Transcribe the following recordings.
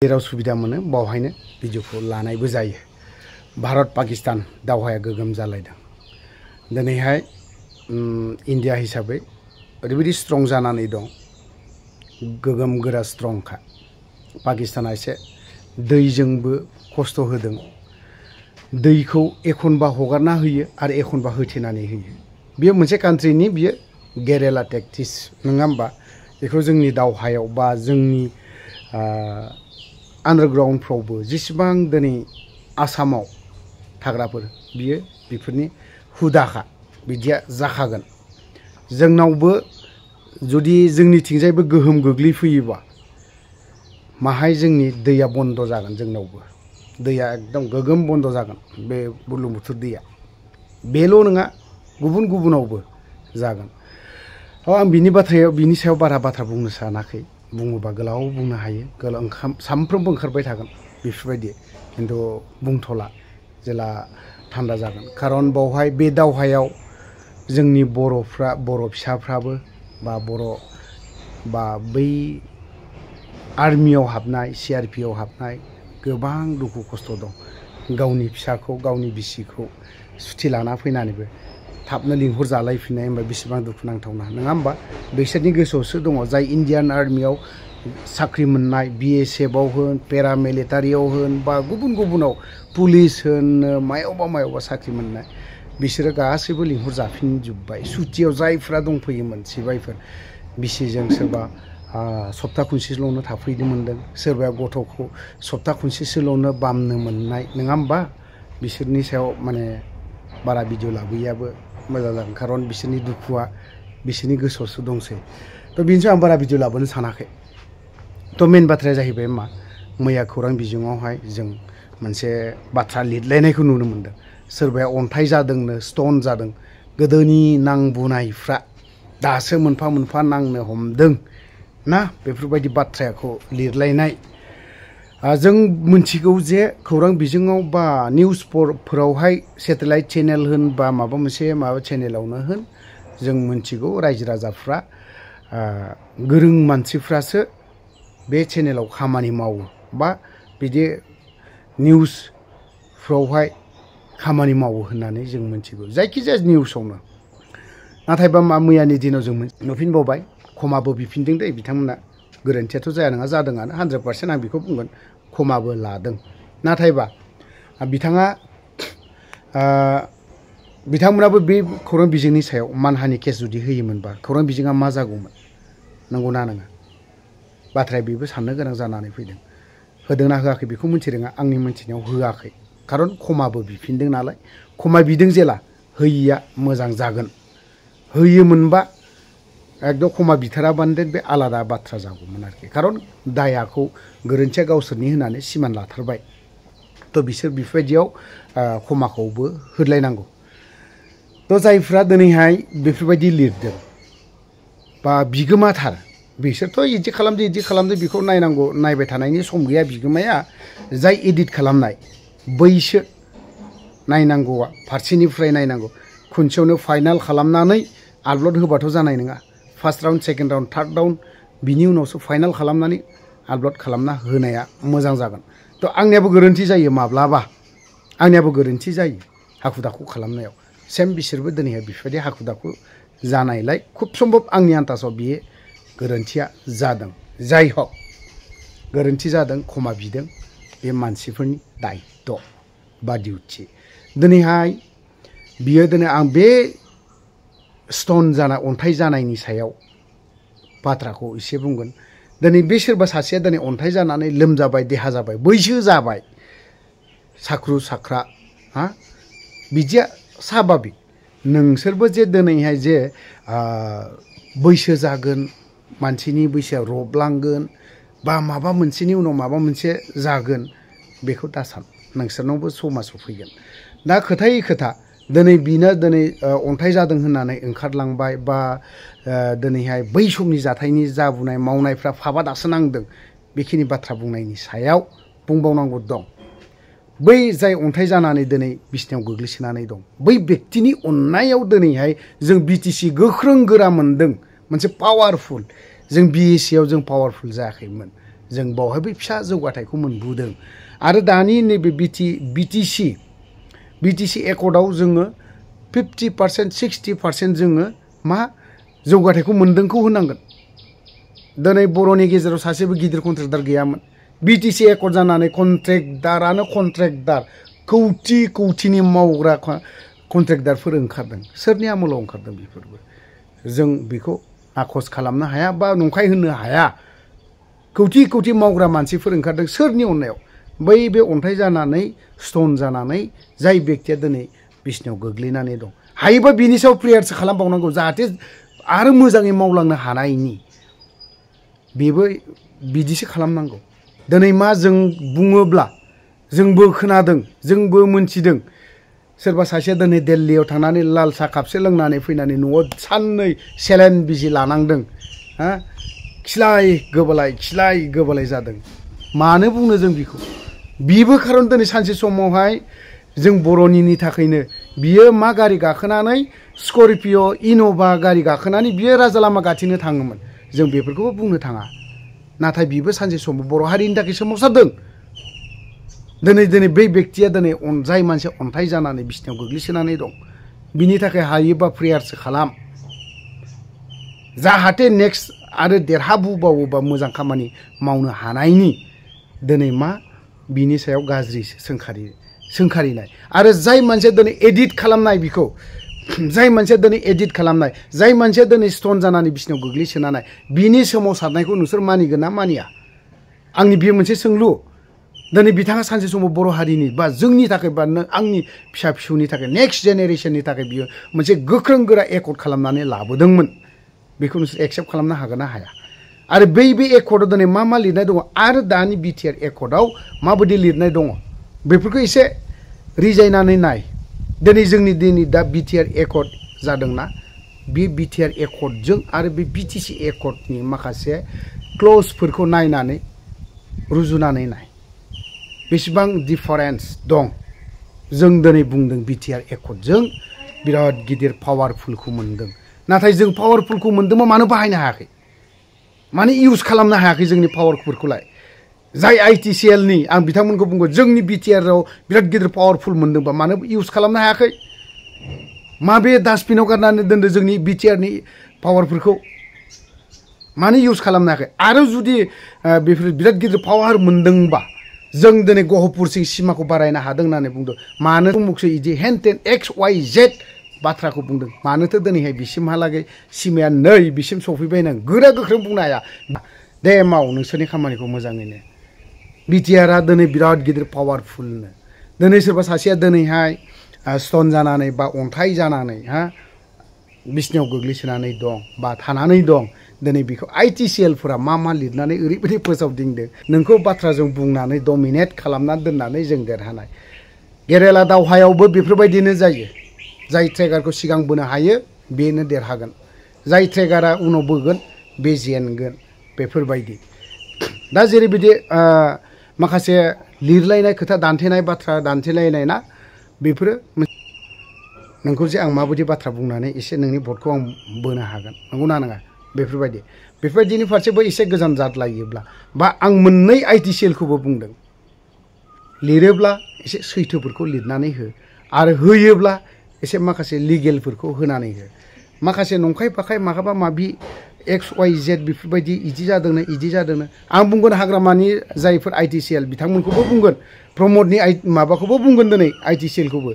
जेराव सुबिदा मोनो बावहायनो भिडिअखौ लानायबो जायो। भारत पाकिस्तान दावहाया गोगोम जालायदों। दिनैहाय इन्डिया हिसाबै ओरैबायदि स्ट्रं जानानै दं, गोगोम गोरा स्ट्रंखा। पाकिस्ताना एसे दैजोंबो खस्थ' होदों। दैखौ एखनबा हगारना होयो आरो एखनबा होथेनानै होयो। बेयो मोनसे कान्ट्रिनि बियो गेरेला टेक्टिक्स नङा होमबा? बेखौ जोंनि दावहायाव बा जोंनि आन्डारग्राउन्डफ्रावबो जेसेबां दिनै आसामाव थाग्राफोर बियो बेफोरनि हुदाखा, बिदिया जाखागोन। जोंनावबो जुदि जोंनिथिंजायबो गोहोम गोग्लैफैयोबा माहाय जोंनि दैया बन्द जागोन। जोंनावबो दैया एकदम गोगोम बन्द जागोन। बे बुरलुंबुथुर दैया बेल' नङा, गुबुन गुबुनावबो जागोन। आं बिनि सायाव बारा बाथ्रा बुंनो सानाखै। बुङोबा गोलाव बुंनो हायो, सानफ्रोमबो ओंखारबाय थागोन बेफोरबायदि, खिन्थु बुंथ'ला जेला थान्दा जागोन। खारन बावहाय बे दावहायाव जोंनि बर' फिसाफ्राबो बा बै आर्मियाव हाबनाय, CRPआव हाबनाय गोबां दुखु खस्थ' दं। गावनि फिसाखौ, गावनि बिसिखौ सुथि लाना फैनानैबो थाबनो लिंहर जालायफिननाय होनबा बेसेबां दुखुनांथावना नङा होमबा? बिसोरनि गोसोआवसो दङ जाय इण्डियान आर्मियाव साख्रि मोननाय, BSFआव होन, पेरामिलिटारियाव होन, बा गुबुनाव पुलिस होन, मायावबा साख्रि मोननाय, बिसोरो गासैबो लिंहर जाफिनजोब्बाय। सुटियाव जायफ्रा दंफैयोमोन सिबायफोर, बिसिजों सोरबा सप्ता खनसेल'नो थाफैनो मोनदों, सोरबाया गथ'खौ सप्ता खनसेसोल'नो बामनो मोननाय नङा होमबा? बिसोरनि सायाव माने बारा भिडिअ लाबोयैयाबो मोजां जागोन। खारन बिसोरनि दुखुआ बिसोरनि गोसोआवसो दंसै। थ' बिनि सायाव आं बारा भिडिअ लाबोनो सानाखै। थ' मेन बाथ्राया जाहैबाय मा, मैया खौरां बिजोङावहाय जों मोनसे बाथ्रा लिरलायनायखौ नुनो मोनदों। सोरबाया अन्थाइ जादोंनो, स्टन जादों, गोदोनि नांबोनायफ्रा दासो मोनफा मोनफा नांनो हमदों ना, बेफोरबायदि बाथ्राखौ लिरलायनाय। जों मिथिगौ जे खौरां बिजोङाव बा निउसफोरावहाय सेटेलाइट चेनेल होन बा माबा चेनेलावनो होन, जों मिथिगौ रायजो राजाफ्रा गोरों मानसिफ्रासो बे चेनेलाव खामानि मावो बा बिदि निउसफ्रावहाय खामानि मावो होननानै जों मिथिगौ, जायखिजाया निउसावनो। नाथायबा मैयानि दिनाव जों नुफिनबावबाय, खमाबो बिफिनदों दै बिथांमोना। गोरोन्थियाथ' जाया नङा, जादोंआनो 100% आं बेखौ बुंगोन, खमाबो लादों। नाथायबा बिथांमोनाबो बे खौरां बिजोंनि सायाव मानहानि केस जुदि होयोमोनबा खौरां बिजोङा मा जागौमोन, नंगौना नङा? बाथ्राया बेबो साननो गोनां जानानै फैदों। होदोंना होआखै बेखौ मिथिरोङा, आंनि मिथिनायाव होआखै। खारन खमाबो बिफिनदों नालाय, खमा बिदों जेला होयिया मोजां जागोन। होयोमोनबा एकदम खमा बिथाराबानो बे आलादा बाथ्रा जागौमोन आरोखि। खारन दायाखौ, गोरोन्थिया गावसोरनि होननानै सिमान लाथारबाय। थ' बिसोर बेफोरबायदियाव खमाखौबो होलायनांगौ। थ' जायफ्रा दिनैहाय बेफोरबायदि लिरदों बा बिगोमाथार, बिसोरथ' इदि खालामदो बेखौ नायबाय थानायनि सम गैया बिगोमाया। जाय एडिट खालामनाय बैसो नायनांगौआ, फारसेनिफ्राय नायनांगौ। खनसेयावनो फाइनाल खालामनानै आपल'ड होबाथ' जानाय नङा। First round, second round, third round, बिनि उनावसो फाइनाल खालामनानै आपल'ड खालामना होनाया मोजां जागोन। थ' आंनियाबो गोरोन्थि जायो माब्लाबा, हाखु दाखु खालामनायाव। सेम बिसोरबो दिनैहाय बेफोरबायदि हाखु दाखु जानायलाय खुब सम्भब आंनि आन्दाजाव बियो गोरोन्थिया जादों। जाय हक गोरोन्थि जादों, खमा बिदों, बे मानसिफोरनि दायित्व बा डिउटि। दिनैहाय आं बे अन्थाइ जानायनि सायाव बाथ्राखौ एसे बुंगोन। दिनै बे सोरबा सासेया दिनै अन्थाइ जानानै लोमजाबाय, देहा जाबाय, बैसो जाबाय, साख्रु साख्रा, बिदिया साभाबिक। नोंसोरबो जे दिनैहाय जे बैसो जागोन, मानसिनि बैसोआ रबलांगोन बा माबा मोनसेनि उनाव माबा मोनसे जागोन, बेखौ दासान। नोंसोरनावबो समा सफैगोन। दा खोथायै खोथा दिनै अन्थाइ जादों होननानै ओंखारलांबाय बा दिनैहाय बै समनि जाथायनि जाबोनाय मावनायफ्रा फाबा दासो नांदों, बेखिनि बाथ्रा बुंनायनि सायाव बुंबावनांगौ दं। बै जाय अन्थाइ जानानै दिनै बिसनायाव गोग्लैसोनानै दं, बै बेक्तिनि अननायाव दिनैहाय जों BTC गोख्रों गोरा मोनदों, मोनसे पावारफुल। जों BSCआव जों पावारफुल जायाखैमोन। जों बावहायबो फिसा जौगाथायखौ मोनबोदों आरो दानि नैबे बिटिसि एकर्डआव जोङो 50% 60% जोङो मा जौगाथायखौ मोनदोंखौ होनांगोन दिनै बर'नि गेजेराव सासेबो गिदिर कन्ट्रेक्टर गैयामोन बिटिसि एकर्ड जानानै कन्ट्रेक्टारानो कन्ट्रेक्टार कौटिनि मावग्रा कन्ट्रेक्टारफोर ओंखारदों सोरनि आमोलाव ओंखारदों बेफोरबो जों बेखौ आखस खालामनो हाया बा नंखाय होननो हाया कौटि मावग्रा मानसिफोर ओंखारदों सोरनि अननायाव बै बे अन्थाइ जानानै स्टन जानानै जाय बेक्तिया दिनै बिसनायाव गोग्लैनानै दं हायोबा बिनि सायाव प्रेयारसो खालामबावनांगौ जाहाथे आरो मोजाङै मावलांनो हानायनि बेबो बिदिसो खालामनांगौ दिनै मा जों बुङोब्ला जोंबो खोनादों जोंबो मोनथिदों सोरबा सासेया दिनै दिल्लीयाव थांनानै लाल साहा कापसे लोंनानै फैनानै न'आव साननै सेलाइन बिजि लानांदों हा खिलाय गोबालाय जादों मानो बुंनो जों बेखौ बिबो खारन दिनै सानसे समावहाय जों बर'निनि थाखायनो बियो मा गारि गाखोनानै स्करपिय' इन'भा गारि गाखोनानै बियो राजा लामा गाथिनो थाङोमोन जों बेफोरखौबो बुंनो थाङा नाथाय बिबो सानसे समाव बर' हारिनि थाखाय सोमावसारदों दिनै बै बेक्तिया दिनै जाय मानसिया अन्थाइ जानानै बिसनायाव गोग्लैसोनानै दं बिनि थाखाय हायोबा प्रेयारसो खालाम जाहाथे नेक्स्ट आरो देरहाबोबावोबा मोजां खामानि मावनो हानायनि दिनै मा बिनि सायाव गाज्रि सोंखारिनाय आरो जाय मानसिया दिनै एडिट खालामनाय बिखौ जाय मानसिया दिनै एडिट खालामनाय जाय मानसिया दिनै स्टन जानानै बिसनायाव गोग्लैसोनाय बिनि सोमावसारनायखौ नोंसोर मानिगोन ना मानिया आंनि बेयो मोनसे सोंलु दिनै बिथाङा सानसे समाव बर' हारिनि बा जोंनि थाखाय बा आंनि फिसा फिसौनि थाखाय नेक्स्ट जेनेरेसननि थाखाय बियो मोनसे गोख्रों गोरा एकर्ड खालामनानै लाबोदोंमोन बेखौ नोंसोर एक्सेप्ट खालामनो हागोन ना हाया आरो बे एकर्डआव दिनै मा लिरनाय दङ आरो दानि बिटिआर एकर्डआव माबायदि लिरनाय दङ बेफोरखौ एसे रिजायनानै नाय दिनै जोंनि दा बिटिआर एकर्ड जादोंना बे बिटिआर एकर्डजों आरो बे बिटिसि एकर्डनि माखासे क्लजफोरखौ नायनानै रुजुनानै नाय बेसेबां डिफारेन्स दं जों दिनै बुंदों बिटिआर एकर्डजों बिराद गिदिर पावारफुलखौ मोनदों नाथाय जों पावारफुलखौ मोनदोंबा मानो बाहायनो हायाखै माने इउज खालामनो हायाखै जोंनि पावारफोरखौलाय जाय आइटिसिएलनि आं बिथांमोनखौ बुंगोन जोंनि बिटिआरआव बिराद गिदिर पावारफुल मोनदोंबा मानो इउज खालामनो हायाखै माबे डास्टबिनाव गारनानै दोनदों जोंनि बिटिआरनि पावारफोरखौ मानो इउज खालामनो हायाखै आरो जुदि बेफोर बिराद गिदिर पावार मोनदोंबा जों दिनै गहपुरसिम सिमाखौ बारायनो हादों होननानै बुंदों मानो मुखसो इदि हेन टेन XYZ बाथ्राखौ बुंदों मानोथो दिनैहाय बिसिमहालागै सिमाया नै बिसिम सफैबाय नों गोरा गोख्रों बुंनो हाया दे माव नोंसोरनि खामानिखौ मोजाङैनो बिटिआरआ दिनै बिराद गिदिर पावारफुलनो दिनै सोरबा सासेया दिनैहाय स्टन जानानै बा अन्थाइ जानानै बिसनायाव गोग्लैसोनानै दं बा थानानै दं दिनै बेखौ आइटिसिएलफोरा मा लिरनानै ओरैबायदि फोसावदिंदों नोंखौ बाथ्राजों बुंनानै डमिनेट खालामनानै दोननानै जों देरहानाय गेरेला दावहायावबो बेफोरबायदिनो जायो जाय ट्रेगारखौ सिगां बोनो हायो बेनो देरहागोन जाय ट्रेगारा उनाव बोगोन बे जेनगोन बेफोरबायदि दा जेरैबायदि माखासे लिरलायनाय खोथा दान्थेनाय बाथ्रा दान्थेलायनाय ना बेफोरो नोंखौ जे आं माबायदि बाथ्रा बुंनानै एसे नोंनि भटखौ आं बोनो हागोन नंगौना नङा बेफोरबायदिनि फारसेबो एसे गोजान जाद्लायोब्ला बा आं मोननै आइटिसिएलखौबो बुंदों लिरोब्ला एसे सैथोफोरखौ लिरनानै हो आरो होयोब्ला एसे माखासे लिगेलफोरखौ होनानै हो माखासे नंखाय फाखाय माबा माबि XYZ बेफोरबायदि इदि जादोंनो आं बुंगोन हाग्रामानि जायफोर आइटिसिएल बिथांमोनखौबो बुंगोन प्रमदनि माबाखौबो बुंगोन दिनै आइटिसिएलखौबो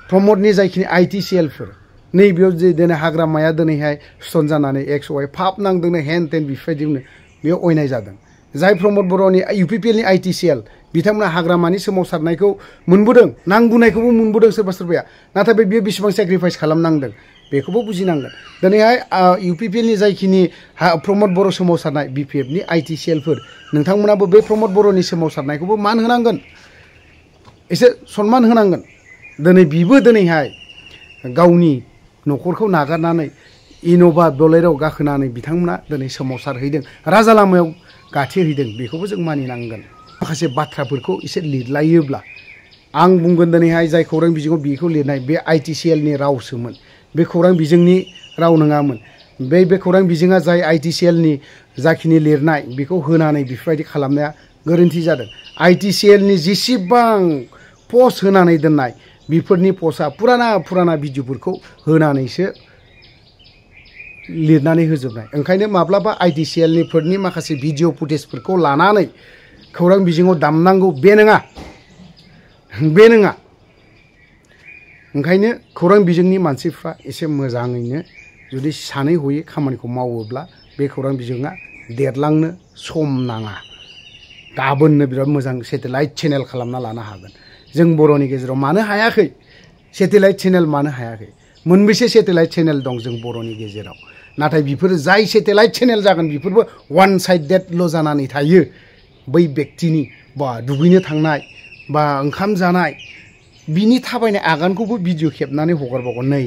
प्रमदनि जायखिनि आइटिसिएलफोर नैबेयाव जे दिनै हाग्रामाया दिनैहाय स्टन जानानै XY फाप नांदोंनो हेन टेन बेफोरबायदिनो बेयाव अयनाय जादों जाय प्रमद बर'नि UPPLनि आइटिसिएल बिथांमोना हाग्रामानि सोमावसारनायखौ मोनबोदों नांबोनायखौबो मोनबोदों सोरबाया नाथाय बियो बेसेबां सेक्रिफाइस खालामनांदों बेखौबो बुजिनांगोन दिनैहाय UPPLनि जायखिनि प्रमद बर' सोमावसारनाय BPFनि आइटिसिएलफोर नोंथांमोनाबो बे प्रमद बर'नि सोमावसारनायखौबो मान होनांगोन एसे सनमान होनांगोन दिनै बिबो दिनैहाय गावनि न'खरखौ नागारनानै इन'भा बलेर'आव गाखोनानै बिथांमोना दिनै सोमावसारहैदों राजा लामायाव गाथेहैदों बेखौबो जों मानिनांगोन माखासे बाथ्राफोरखौ एसे लिरलायोब्ला आं बुंगोन दिनैहाय जाय खौरां बिजोङाव बेखौ लिरनाय बे आइटिसिएलनि रावसोमोन बे खौरां बिजोंनि राव नङामोन बे खौरां बिजोङा जाय ITCL नि जाखिनि लिरनाय बेखौ होनानै बेफोरबायदि खालामनाया गोरोन्थि जादों। ITCL नि जेसेबां पस्ट होनानै दोननाय बेफोरनि पस्टआ पुराना भिडिअफोरखौ होनानैसो लिरनानै होजोबनाय। ओंखायनो माब्लाबा ITCL निफोरनि माखासे भिडिअ फुटेजफोरखौ लानानै खौरां बिजोङाव दामनांगौ बे नङा। ओंखायनो खौरां बिजोंनि मानसिफ्रा एसे मोजाङैनो जुदि सानै हयै खामानिखौ मावोब्ला बे खौरां बिजोङा देरलांनो सम नाङा। गाबोननो बिराद मोजां सेटेलाइट चेनेल खालामना लानो हागोन। जों बर'नि गेजेराव मानो हायाखै? सेटेलाइट चेनेल मानो हायाखै? मोनबेसे सेटेलाइट चेनेल दं जों बर'नि गेजेराव? नाथाय बेफोर जाय सेटेलाइट चेनेल जागोन बेफोरबो वान साइडेडल' जानानै थायो। बै व्यक्तिनि बा दुगैनो थांनाय बा ओंखाम जानाय बिनि थाबायनाय आगानखौबो भिडिअ खेबनानै हगारबावगोन। नै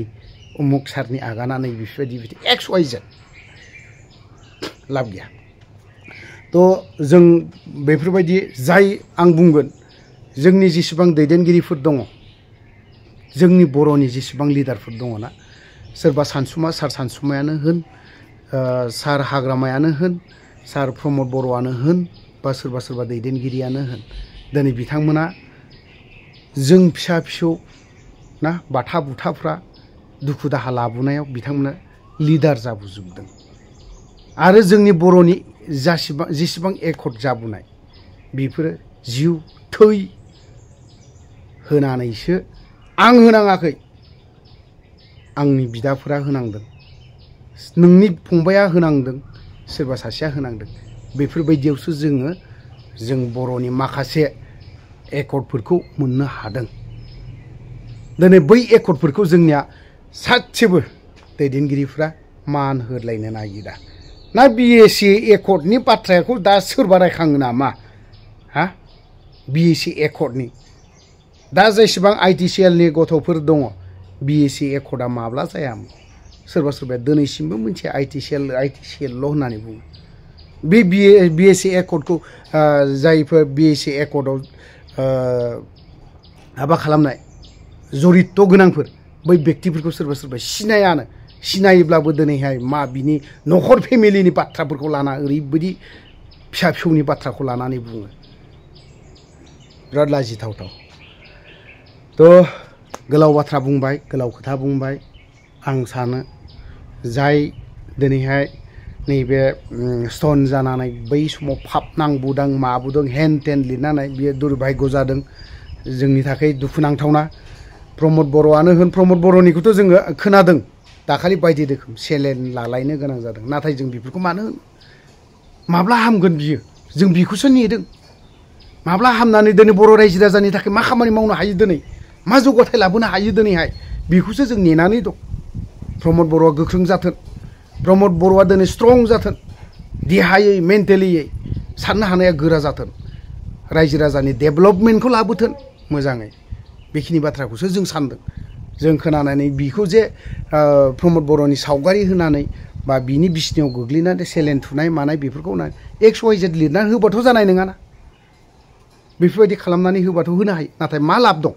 उमुक सारनि आगाना नै बेफोरबायदि XYZ लाब गैया। थ' जों बेफोरबायदि जाय आं बुंगोन जोंनि जेसेबां दैदेनगिरिफोर दङ, जोंनि बर'नि जेसेबां लिडारफोर दङ ना, सोरबा सानसुमा सार सानसुमायानो होन, सार हाग्रामायानो होन, सार प्रमद बर'आनो होन, बा सोरबा दैदेनगिरियानो होन, दिनै बिथांमोना जों फिसा फिसौ ना बाथा बुथाफ्रा दुखु दाहा लाबोनायाव बिथांमोना लिडार जाबोजोबदों। आरो जोंनि बर'नि जेसेबां एकर्ड जाबोनाय बेफोरो जिउ थै होनानैसो, आं होनाङाखै, आंनि बिदाफोरा होनांदों, नोंनि फंबाया होनांदों, सोरबा सासेया होनांदों। बेफोरबायदियावसो जों बर'नि माखासे एकर्डफोरखौ मोननो हादों। दिनै बै एकर्डफोरखौ जोंनिया सासेबो दैदेनगिरिफ्रा मान होलायनो नागिरा। ना BSc एकर्डनि बाथ्राखौ दा सोरबा रायखाङो नामा? हा? BSc एकर्डनि दा जेसेबां ITCL नि गथ'फोर दङ, BSc एकर्डआ माब्ला जायामोन? सोरबाया दिनैसिमबो मिथिया ITCL ल' होननानै बुङो। बे BSc एकर्डखौ जायफोर BSc एकर्डआव हाबा खालामनाय जरित गोनांफोर बै व्यक्तिफोरखौ सोरबा सिनायानो। सिनायोब्लाबो दिनैहाय मा बिनि न'खर फेमिलिनि बाथ्राफोरखौ लाना ओरैबायदि फिसा फिसौनि बाथ्राखौ लानानै बुङो। बिराद लाजिथावथाव। थ' गोलाव बाथ्रा बुंबाय, गोलाव खोथा बुंबाय। आं सानो जाय दिनैहाय नैबे स्टन जानानै बै समाव पाप नांबोदों माबोदों हेन टेन लिरनानै बियो दुर्भाग्य जादों, जोंनि थाखाय दुखुनांथावना। प्रमद बर'आनो होन, प्रमद बर'निखौथ' जोङो खोनादों दाखालि बायदि रोखोम सेलेन लालायनो गोनां जादों। नाथाय जों बेफोरखौ मानो होनो? माब्ला हामगोन बियो? जों बेखौसो नेदों। माब्ला हामनानै दिनै बर' रायजो राजानि थाखाय मा खामानि मावनो हायो, दिनै मा जौगाथाय लाबोनो हायो दिनैहाय, बेखौसो जों नेनानै दं। प्रमद बर'आ गोख्रों जाथों, प्रमद बर'आ दिनै स्ट्रं जाथों, देहायै मेन्टेलियै साननो हानाया गोरा जाथों, रायजो राजानि डेभेलपमेन्टखौ लाबोथों मोजाङै। बेखिनि बाथ्राखौसो जों सानदों। जों खोनानानै बिखौ जे प्रमद बर'नि सावगारि होनानै बा बिनि बिसिनायाव गोग्लैनानै सेलेन थुनाय मानाय बेफोरखौ XYZ लिरनानै होबाथ' जानाय नङाना। बेफोरबायदि खालामनानै होबाथ' होनो हायो, नाथाय मा लाब दं?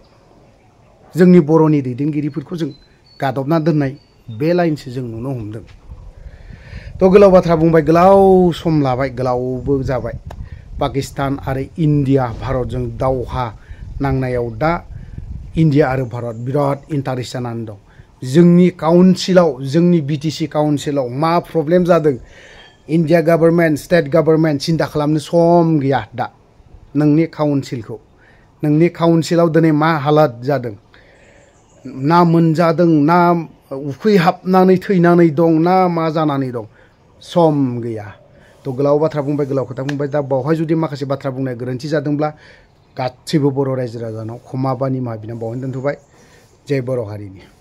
जोंनि बर'नि दैदेनगिरिफोरखौ जों गादबना दोननाय बे लाइनसो जों नुनो हमदों। थ' गोलाव बाथ्रा बुंबाय, गोलाव सम लाबाय, गोलावबो जाबाय। पाकिस्तान आरो इन्डिया भारतजों दावहा नांनायाव दा इन्डिया आरो भारत बिराद इन्टारेस्ट जानानै दं। जोंनि काउन्सिलाव, जोंनि BTC काउन्सिलाव मा प्रब्लेम जादों, इन्डिया गभर्नमेन्ट, स्टेट गभर्नमेन्ट सिन्था खालामनो सम गैया दा। नोंनि काउन्सिलाव दिनै मा हालात जादों, ना मोनजादों, ना उखैहाबनानै थैनानै दं, ना मा जानानै दं, सम गैया। थ' गोलाव बाथ्रा बुंबाय, गोलाव खोथा बुंबाय। दा बावहाय जुदि माखासे बाथ्रा बुंनाय गोरोन्थि जादोंब्ला गासैबो बर' रायजो राजानाव क्षमा बा निमाहा बिना बावनो दोनथ'बाय। जय बर' हारिनि।